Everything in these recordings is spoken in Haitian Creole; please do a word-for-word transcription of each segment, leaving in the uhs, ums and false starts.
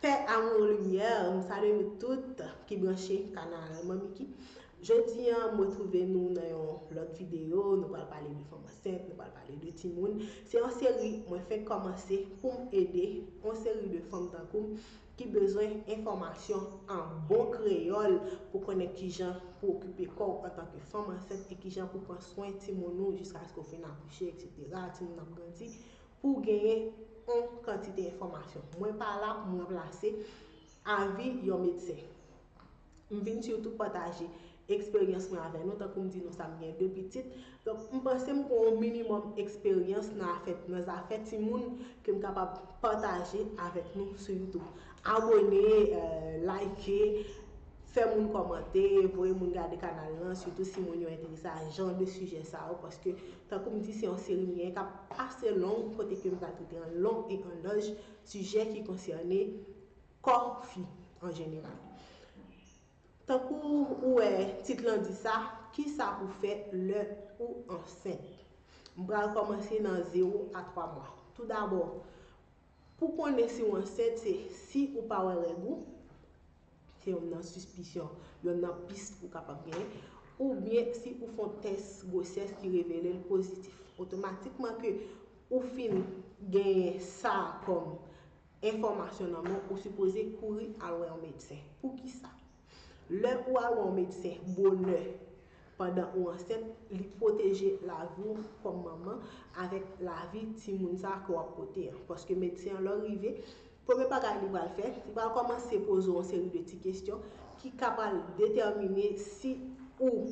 Pè amour limyè, m salye nou tout ki branche kanal Manmiki. Jodi a, m retwouve nou nan yon lòt videyo. Nou pral pale de fanm ansent, nou pral pale de timoun. Se yon seri mwen fenk kòmanse pou m ede yon seri de fanm tankou m ki bezwen enfòmasyon an bon kreyòl pou konnen kijan pou okipe kò w antanke fanm ansent e kijan pou pran swen timoun ou jiskaske w fin akouche, etsetera. Timoun ap grandi, pou w genyen yon kantite enfòmasyon. Mwen pa la pou m ranplase avi yon medsen. M vin sitou pataje eksperyans mwen avè nou, tankou m di nou sa, m gen de pitit. Donk, m panse m gen yon minimòm eksperyans nan afè, nan zafè timoun ke m kapab pataje avèk nou sou YouTube. Abòne, eh, like, fè moun kòmante, voye moun gade kanal lan, sitou si moun yo enterese a jan de sijè sa yo, paske, tankou m di, se yon seri m gen k ap ase long, kote ke m pral trete an long e an laj sijè ki konsène kò fi an jeneral. Tankou ou wè tit lan di sa, kisa pou fè lè ou ansent? M pral kòmanse nan zewo a twa mwa. Toudabò, pou konnen si w ansent, se si ou pa wè règ ou, se youn nan sispisyon, youn nan pis ou kapab genyen, oubyen si ou fè yon tès gwosès ki revele l pozitif. Otomatikman ke ou fin genyen sa kòm enfòmasyon nan men w, ou sipoze kouri al wè yon medsen. Poukisa? Lè ou al wè yon medsen bonè pandan ou ansent, li pwoteje lavi w kòm manman avèk lavi timoun sa ke w ap pote an. Paske medsen an, lè w rive, premye bagay li pral fè, li pral kòmanse poze w yon seri de ti kesyon ki ka pral detèmine si ou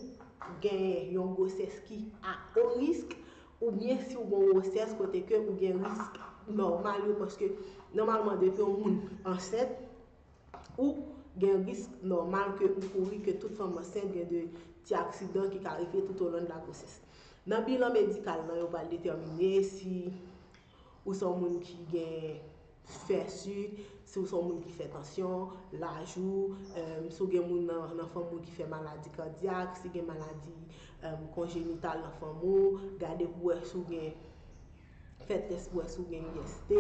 genyen yon gwosès ki a o risk, oubyen si w gen yon gwosès kote ke ou gen risk nòmal yo, paske nòmalman depi yon moun ansent, ou gen risk nòmal ke ou kouri, ke tout fanm ansent gen de ti aksidan ki ka rive tout au long de la grossesse. Nan bilan medikal lan, yo pral detèmine si ou se yon moun ki gen fè sik, si ou se yon moun ki fè tansyon, laj ou, em, si ou gen moun nan, nan fanmi w ki fè maladi kadyak, si gen maladi, em, konjenital nan fanmi w, gade pou wè si ou gen, fè tès pou wè si ou gen I S T,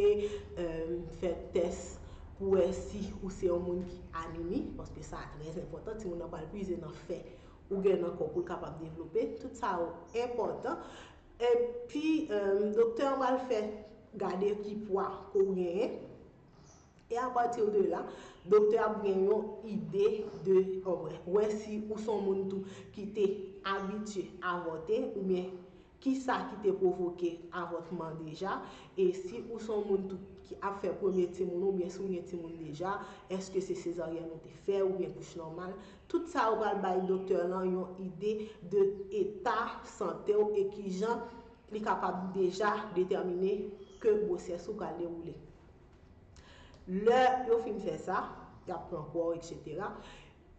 em, fè tès pou wè si ou se yon moun ki anemi, paske sa trè enpòtan, timoun nan pral puize nan fè ou gen nan kò w pou l kapab devlope. Tout sa yo enpòtan. Epi, em, doktè an pral fè gade ki pwa ke w genyen. E apati de la, doktè ap gen yon ide de, oh, wè, wè si ou se yon moun tou ki te abitye avòte, oubyen kisa ki te pwovoke avòtman deja, e si ou se yon moun tou ki ap fè premye timoun, oubyen si w gen timoun deja, èske se sezaryèn ou te fè, oubyen kouch nòmal. Tout sa yo pral bay doktè lan yon ide de eta sante w e kijan li kapab deja detèmine ke gwosès ou pral dewoule. Lè yo fin fè sa, y ap pran pwa w, etsetera.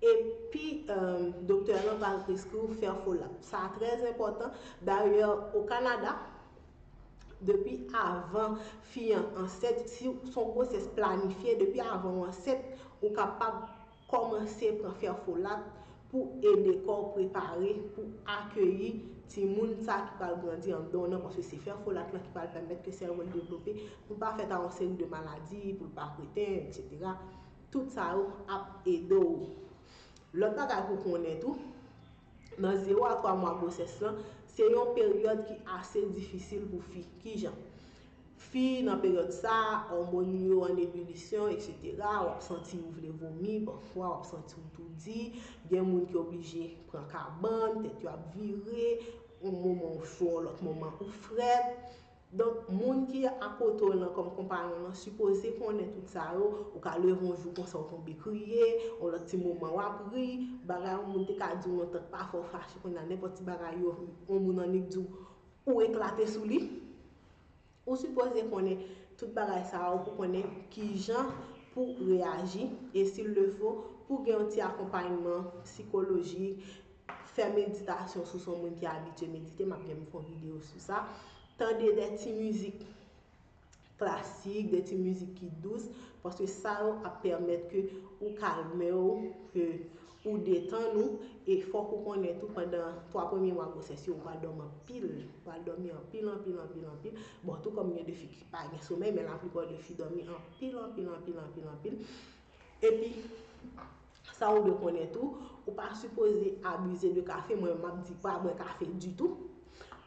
Epi, em, doktè lan pral preskri w fè folap. Sa trè enpòtan. Dayè, o Kanada, depi avan fi an ansent, si se yon gwosès planifye, depi avan w ansent, ou kapab kòmanse pran fè folap pou ede kò w prepare pou akeyi timoun sa ki pral grandi anndan w nan, paske se fè folap lan ki pral pèmèt ke sèvo l devlope, pou l pa fèt a yon seri de maladi, pou l pa kreten, etsetera. Tout sa yo ap ede w. Lòt bagay pou konnen tou, nan zewo a twa mwa gwosès lan, se yon peryòd ki ase difisil pou fi. Kijan? Fi nan peryòd sa, òmòn yo an ebilisyon, etsetera. W ap santi ou vle vomi, pafwa w ap santi ou toudi. Gen moun ki oblije pran kabann, tèt yo ap vire, yon moman ou cho, yon lòt moman ou frèt. Donk, moun ki akote w lan kòm konpayon lan sipoze konnen tout sa yo. Ou ka leve yon jou konsa ou tonbe kriye, yon lòt ti moman w ap ri. Bagay yon moun te ka di w lontan k pa fè w fache, kounye a nenpòt ti bagay yo, yon moun annik di w, ou eklate sou li. Ou sipoze konnen tout bagay sa yo pou konnen kijan pou reyaji, e s'il le faut, pou gen yon ti akonpayman sikolojik, fè meditasyon si w se yon moun ki abitye medite, m ap gen pou fè yon videyo sou sa. Tande de ti mizik klasik, de ti mizik ki dous, paske sa yo ap pèmèt ke ou kalme w, ke ou detann ou, e fòk ou konnen tou pandan twa premye mwa gwosès yo, ou pral dòmi anpil, ou pral dòmi anpil, anpil, anpil, anpil. Bon, tou kòm gen de fi ki pa gen somèy, men laplipa de fi dòmi anpil, anpil, anpil, anpil, anpil. Epi, sa ou dwe konnen tou, ou pa sipoze abize de kafe, mwen m ap di pa bwè kafe ditou.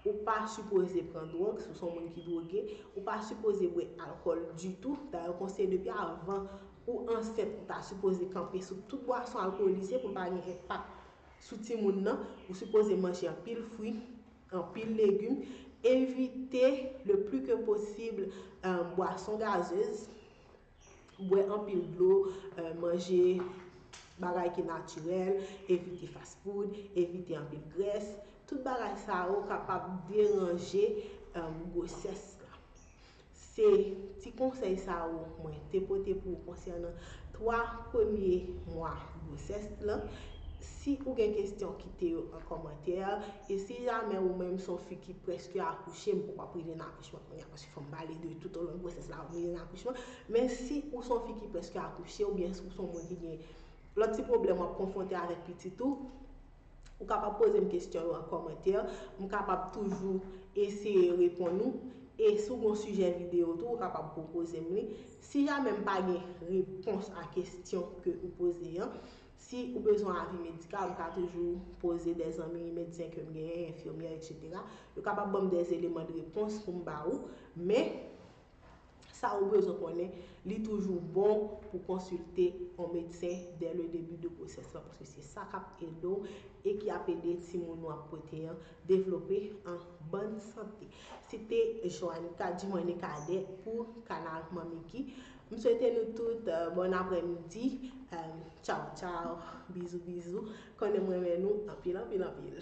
Ou pa sipoze pran dwòg, si w se yon moun ki dwoge, ou pa sipoze bwè alkòl ditou. Dayè, yo konseye depi avan ou ansent, ou ta sipoze kanpe sou tout bwason alkolize pou l pa gen enpak sou timoun nan. Ou sipoze manje anpil fwi, anpil legim. Evite le plus que possible, euh, bwason gazez. Bwè anpil dlo, euh, manje bagay ki natirèl, evite fast food, evite anpil grès. Tout bagay sa yo kapab deranje, euh, gwosès la. Se ti konsèy sa yo mwen te pote pou ou konsènan twa premye mwa gwosès lan. Si ou gen kesyon, kite yo an kòmantè. E si jamè ou menm se yon fi ki prèske akouche, m poko ap rive nan akouchman kounye a, paske fò m pale de tout olong gwosès la, m rive nan akouchman. Men si ou se yon fi ki prèske akouche, oubyen si ou se yon moun ki gen lòt ti pwoblèm w ap konfwonte avèk pitit ou, ou kapab poze m kesyon yo an kòmantè. M kapab toujou eseye reponn ou. E si w gen yon sijè videyo tou, ou kapab pwopoze m li. Si jamè m pa gen repons a kesyon ke ou poze an, si ou bezwen avi medikal, m ka toujou poze de zanmi medsen ke m genyen, enfimyè, etsetera. Yo kapab ban m de eleman de repons pou m ba ou. Men, sa ou bezwen konnen, li toujou bon pou konsilte yon medsen dès le début de gwosès la, paske se sa k ap ede w e ki ap ede timoun ou ap pote an devlope an bòn sante. Se te Joanica Dumornay Cadet pou Kanal Manmiki. M swete nou tout, euh, bon aprèmidi. Euh, tchaw, tchaw. Bizou, bizou. Konnen m renmen nou anpil, anpil, anpil.